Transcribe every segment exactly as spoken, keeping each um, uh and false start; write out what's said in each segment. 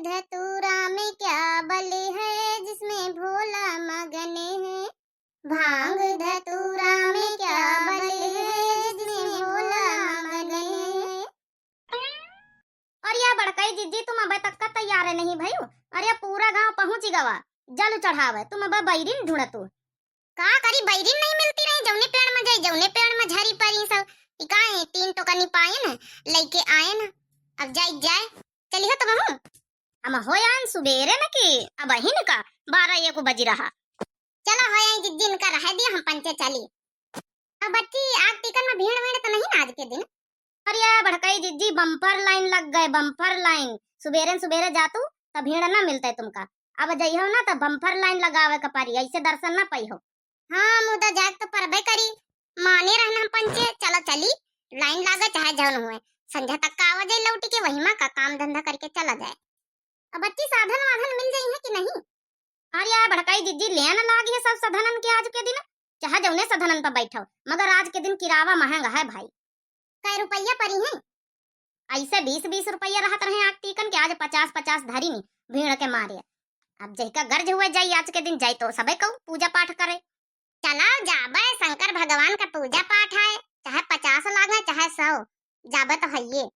धतूरा में क्या बल है जिसमें भोला मगन है। भांग धतूरा में क्या बल है जिसमें भोला मगन है। अरे या बड़कई जिज्जी, तुम अबे तक का तैयार नहीं भयू? अरे पूरा गांव पहुंच गवा जल चढ़ावे, तुम अबे बैरिन ढूंढतू। का करी, बैरिन नहीं मिलती रही, जौने पेड़ में जाई, जौने पेड़ में झरी परी सब। ई का है, तीन टोकनी पाए न, लइके आए न, अब जाई जाए, चली हो तो कहूँ। हम हो आन सुबेरे न कि अब ही न का, बारह एक बजी रहा। चला हो आई जिज्जी, इनका रह दिया, हम पंचे चली। अब बच्ची, आग टीकन में भीड़ वीड़ तो नहीं ना आज के दिन? अरे या बड़कई जिज्जी, बम्पर लाइन लग गए, बम्पर लाइन। सुबेरे न सुबेरे जातू त भीड़ ना मिलते तुमका। अब जइहो ना त बम्पर लाइन लगावे के परी, ऐसे दर्शन ना पइहो। हाँ, मुदा जाए तो परबे करी। माने रहना हम पंचे, चलो चली, लाइन लागे चाहे जौन हुए, संझा तक का आवा जाए लौट के, वही मा का काम धंधा करके चला जाए। अब बच्ची, साधन वाधन मिल जाई है कि नहीं? अरे या बड़कई जिज्जी, लेन लागी है सब साधनन के आज के दिन, चाहे जौने साधनन पर बैठो, मगर आज के दिन किरावा महंगा है भाई। कै रुपया परी है? ऐसे बीस बीस रुपया रहत रहे आग टीकन के, आज पचास पचास धरी नी भीड़ के मारे। अब जहिका गर्ज हुए जाई आज के दिन, जाई तो सबे कहू पूजा पाठ करे। चला जाबे, शंकर भगवान का पूजा पाठ है, चाहे पचास लागे चाहे सौ, जाबे तो हइये।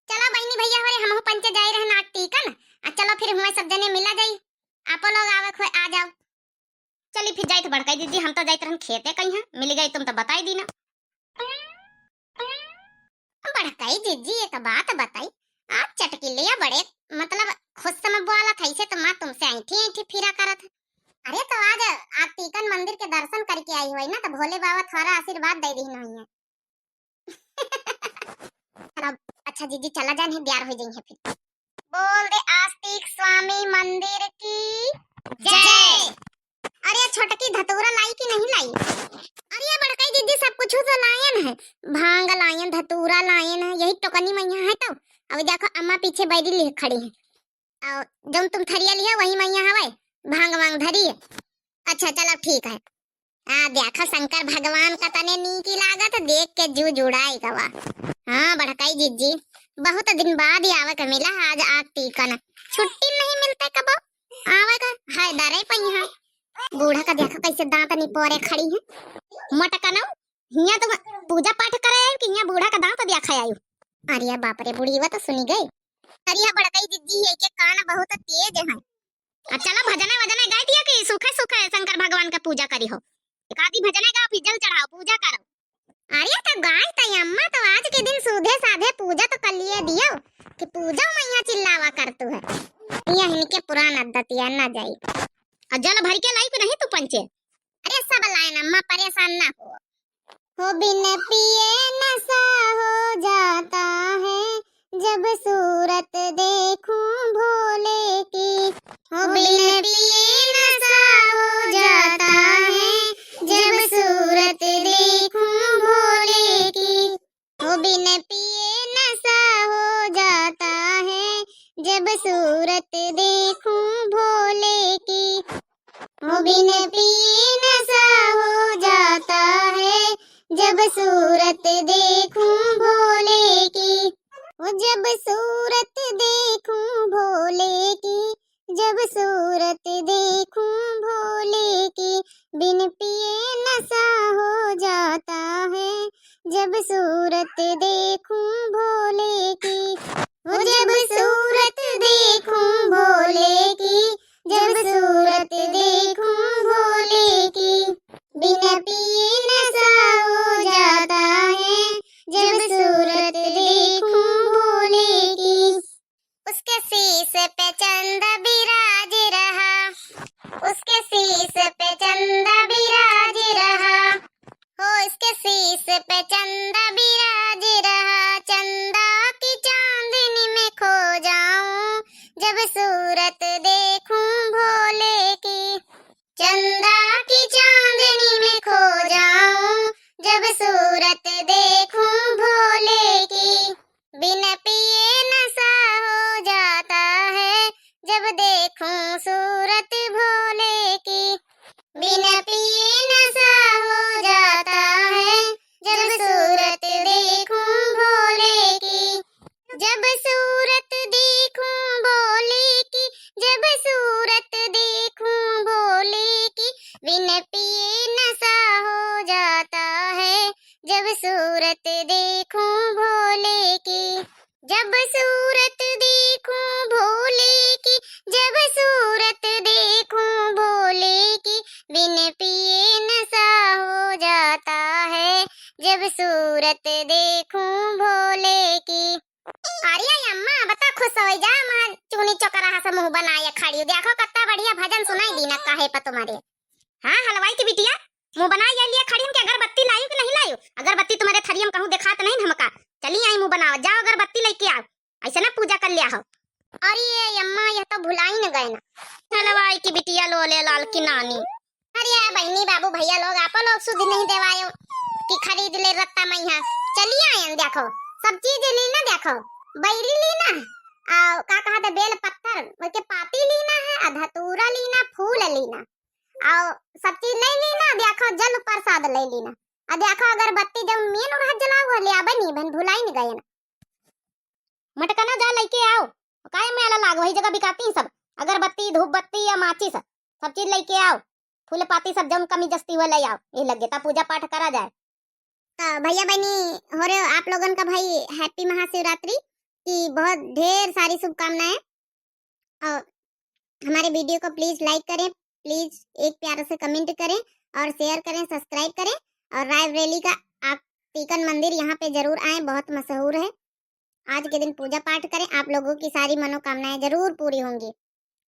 चला बहिनी भैया हो रे, हमहू पंचे जाए रहे नाग टीकन, आ चलो फिर हुए सब जने मिला जाई, आपो लोग आवे खोए आ जाओ। चली फिर जाइत बड़कई जिज्जी, हम तो जाइत रहन खेते कहीं, मिल गई तुम तो बताई दी ना। बड़कई जिज्जी एक बात बताई, आज चटकिलिया बड़े मतलब खुश में बोलत है, इसे तो माँ तुमसे ऐठी ऐठी फिरा करत है। अरे तो आज आग टीकन मंदिर के दर्शन करके आई हुई ना, तो भोले बाबा थोड़ा आशीर्वाद दे दी हुई है। चलो, अच्छा जिज्जी चला जाए, नहीं दियार हो जाइए फिर। बोल दे आस्तिक स्वामी मंदिर की जय। अरे छोटकी धतूरा लाई कि नहीं लाई? अरे बड़कई जिज्जी सब कुछ तो लायन है, भांग लायन, धतूरा लायन है, यही टोकनी में यहाँ है तो। अभी देखो अम्मा पीछे बैरी लिए खड़ी है, और जौन तुम थरिया लिया वही में यहाँ हवे, भांग वांग धरी है। अच्छा चलो ठीक है। आ देखा शंकर भगवान का तने नीकी लागत, देख के जू जुड़ाई गवा। हाँ बड़कई जिज्जी, बहुत दिन बाद ही आवे के मिला आज आग टीकन, छुट्टी नहीं मिलते कबो आवे का, है दरे पहिया। बूढ़ा का देखा कैसे दांत निपोरे खड़ी है। मोटकनो, हियां तुम पूजा पाठ करे आए कि हियां बूढ़ा का दांत देखा आयु? अरे बाप रे, बुढ़ीवा तो सुनी गई। अरे बड़कई जिज्जी है के कान बहुत तेज है। आ चलो भजने वजने गाई दिया कि सूखे सूखे शंकर भगवान का पूजा करी हो। एक आधी भजने गाओ, फिर जल चढ़ाओ, पूजा करो। अरे तो गाय तई अम्मा तो आज के दिन सूधे साधे पूजा तो कर लिए दियो कि पूजा मैया चिल्लावा करतू है। यह इनके पुरान आदतिया ना जाई। आ जल भर के लाई कि नहीं तू पंचे? अरे सब लाइन अम्मा, परेशान ना हो। हो बिन पिए नशा हो जाता है, जब सूरत देखूं भोले की। हो बिन पिए नशा हो जाता है, जब सूरत देखूं भोले की। हो बिन पिए नशा हो जाता है, जब सूरत देखूं भोले की। हो बिन पिए नशा हो जाता है, जब सूरत देखूं भोले की। वो जब सूरत देखूं भोले की, जब सूरत देखूं भोले की, बिन पिए नशा हो जाता है, जब सूरत देखूं भोले की। वो जब सूरत देखूं भोले की, जब सूरत देखूं भोले की, बिन पिए नशा हो जाता है, जब सूरत देखूं भोले की। उसके शीश पे चंदा विराज रहा, उसके शीश पे चंदा विराज रहा, हो इसके शीश पे चंदा विराज रहा। चंदा की चांदनी में खो जाऊं, जब सूरत देखूं भोले की। चंदा की चांदनी में खो जाऊं, जब सूरत देखूं भोले की। बिन पिए नशा हो जाता है, जब देखूं सूरत भोले की। बिन पिए नशा हो जाता है, जब सूरत देखूं भोले की। जब सूरत देखूं भोले सूरत देखूं भोले की। अरे अम्मा, बता खुश होइ जा, महा चूनी चोकरा हस मुँह बनाए खड़ी। देखो कत्ता बढ़िया भजन सुनाई दीना कहे प तुम्हारे। हाँ, हलवाई की बिटिया, मुँह बनाए ये लिए खड़ी हम कि अगरबत्ती लायू कि नहीं लायू? अगरबत्ती तुम्हारे थरियम कहूँ देखात नहीं हमका। चली आई मुँह बनावा, जाओ अगरबत्ती लइके आओ। ऐसे ना पूजा कर लिया हो। अरे अम्मा, यह तो भुलाई न गए ना। हलवाई की बिटिया लोले लाल की नानी। अरे बहिनी बाबू भैया लोग, आपो लोग सुधि नहीं देवायो कि खरीद ले रत्ता मैया। चली आयन देखो, सब चीज लीना देखो, बैरी लीना, आ का कहत बेल पत्थर, ओके पाती लीना है, आ धतूरा लीना, फूल लीना, आ सब चीज ले लीना, देखो जल प्रसाद ले लीना, आ देखो अगरबत्ती जब मेन उरहत जलाओ ले आबे नहीं बहन, भुलाई न गए ना। मटकना जा लइके आओ। काहे मेला लाग, वही जगह बिकाती सब, अगरबत्ती, धूप बत्ती या माचिस, सब चीज लइके आओ। फूल पाती सब जौन कमी जस्ती हुआ ले आओ, ये लगे ता पूजा पाठ करा जाए। तो भैया बहनी हो रहे हो, आप लोगन का भाई happy महाशिवरात्रि की बहुत ढेर सारी शुभकामनाएं। और हमारे video को please like करें, please एक प्यारा से comment करें और share करें, subscribe करें। और रायबरेली का आप तीकन मंदिर यहाँ पे जरूर आएं, बहुत मशहूर है। आज के दिन पूजा पाठ करें, आप लोगों की सारी मनोकामनाएं जरूर पूरी होंगी।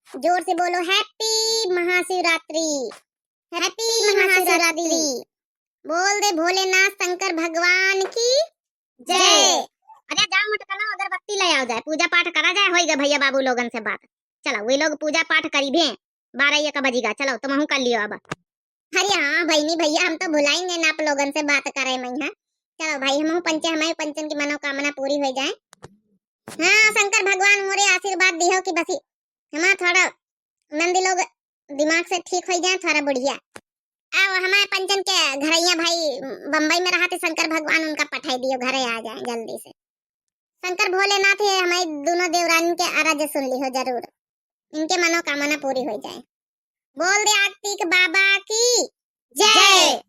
जोर से बोलो, happy महाशिवरात्रि, happy महाशिवरात्रि। बोल दे भोलेनाथ शंकर भगवान की जय। जय। अरे जाओ मटकना अगरबत्ती ले आओ जाए, पूजा पाठ करा जाए, होई गए भैया बाबू लोगन से बात। चलो वे लोग पूजा पाठ करी भी, बारह एक बजिगा, चलो तुमहू कर लियो अब। अरे हाँ बहिनी भैया, हम तो भुलाएंगे ना आप लोगन से बात करे मैया। चलो भाई, हमहू पंचे, हमारे पंचन की मनोकामना पूरी हो जाए। हाँ, शंकर भगवान मोरे आशीर्वाद दिहो कि बसी हमारा थोड़ा नंदी लोग दिमाग से ठीक हो जाए, थोड़ा बुढ़िया। अब हमारे पंचन के घरैया भाई बम्बई में रहा थे, शंकर भगवान उनका पठाई दियो, घरे आ जाए जल्दी से। शंकर भोलेनाथ ये हमारी दोनों देवरानी के आराध्य सुन ली हो जरूर, इनके मनोकामना पूरी हो जाए। बोल दे आगतिक बाबा की जय। जय।